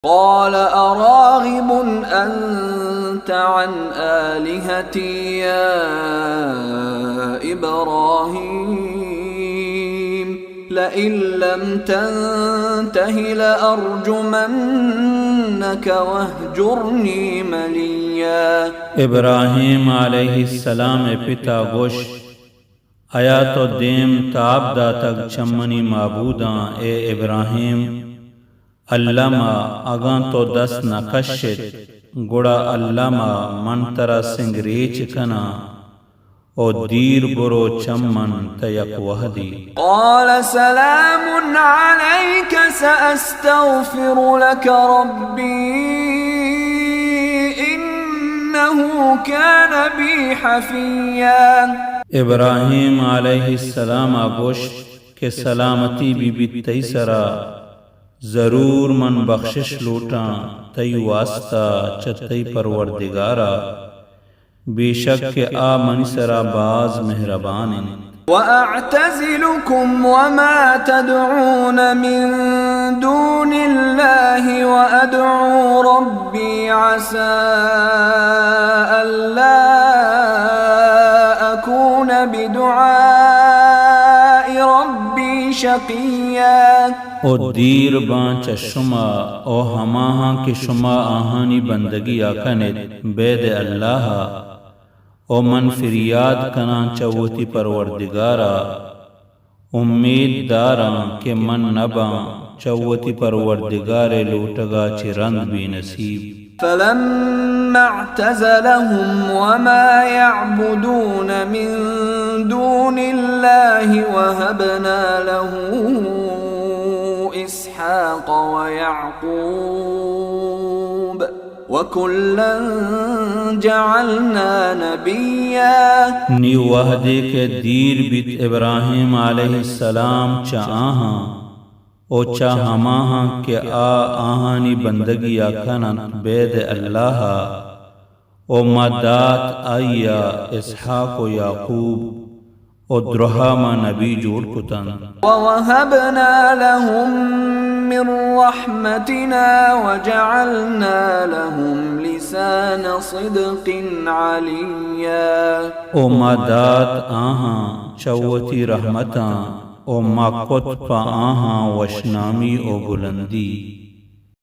قال أراغب أنت عن آلهتي يا إبراهيم لئن لم تنته لأرجمنك واهجرني مليا۔ ابراہیم علیہ السلام ءِ پت ءَ گوشت، آیا تو دیم تاب داتگ چہ منی معبوداں، اے ابراہیم؟ الم ءَ اگاں تو دست نہ کشت، گڑا الم ءَ من ترا سنگریچ کناں۔ او دیر برو چہ من تہ یک وہدے۔ قال سلام عليك سأستغفر لك ربي إنه كان بي حفيا۔ ابراہیم علیہ السلام ءَ گوشت کہ سلامتی بہ بیت تئی سرا، ضرور من بخشش لوٹاں تئی واسطہ چہ تئی پروردگار ءَ، بے شک کہ آ منی سرا باز مہربان انت۔ وأعتزلكم وما تدعون من دون الله وأدعو ربي عسى ألا أكون بدعاء ربي شقيا۔ او دیر باں چہ شما، او ہماہاں کہ شما آہانی بندگی ءَ کن ات، بید اللہ ءَ، او من فریاد کناں چہ وتی پروردگار ءَ، امیت داراں کہ من نہ باں چہ وتی پروردگار ءِ لوٹگ ءَ چہ رند بے نصیب۔ فلما اعتزلهم وما يعبدون من دون الله وهبنا له إسحاق ويعقوب وكلا جعلنا نبيا۔ نی وہدے کہ دیر بیت ابراہیم علیہ السلام چہ آہاں، او چہ ہماہاں کہ آ آہانی بندگی ءَ کن انت بید اللہ ءَ، او ما دات آئی ءَ اسحاق و یعقوب، او درہا ما نبی جوڑ کت انت۔ ووهبنا لهم من رحمتنا وجعلنا لهم لسان صدق عليا۔ او ما دات آہاں چہ وتی رحمتاں، او ما کت پہ آہاں وشنامی او بلندی۔